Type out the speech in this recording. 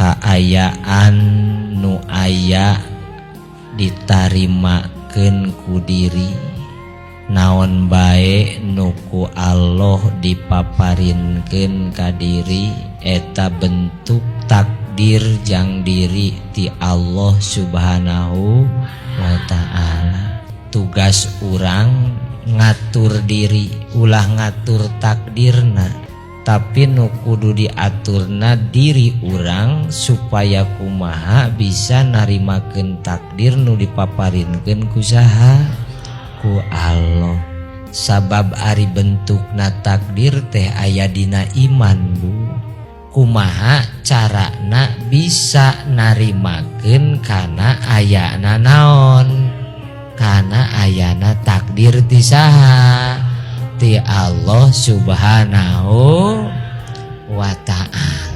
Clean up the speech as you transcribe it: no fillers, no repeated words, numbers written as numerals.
Kaayaan nu aya ditarimakeun ku diri, naon bae nu ku Allah dipaparinkeun ka diri, eta bentuk takdir jang diri ti Allah Subhanahu wa Ta'ala. Tugas urang ngatur diri, ulah ngatur takdirna, tapi nu kudu diaturna diri urang supaya kumaha bisa narimakeun takdir nu dipaparinkeun ku saha? Ku Allah. Sabab ari bentukna takdir teh aya dina iman, Bu. Kumaha carana bisa narimakeun kana ayana naon? Kana ayana takdir ti saha? Ti Allah Subhanahu wa Ta'ala.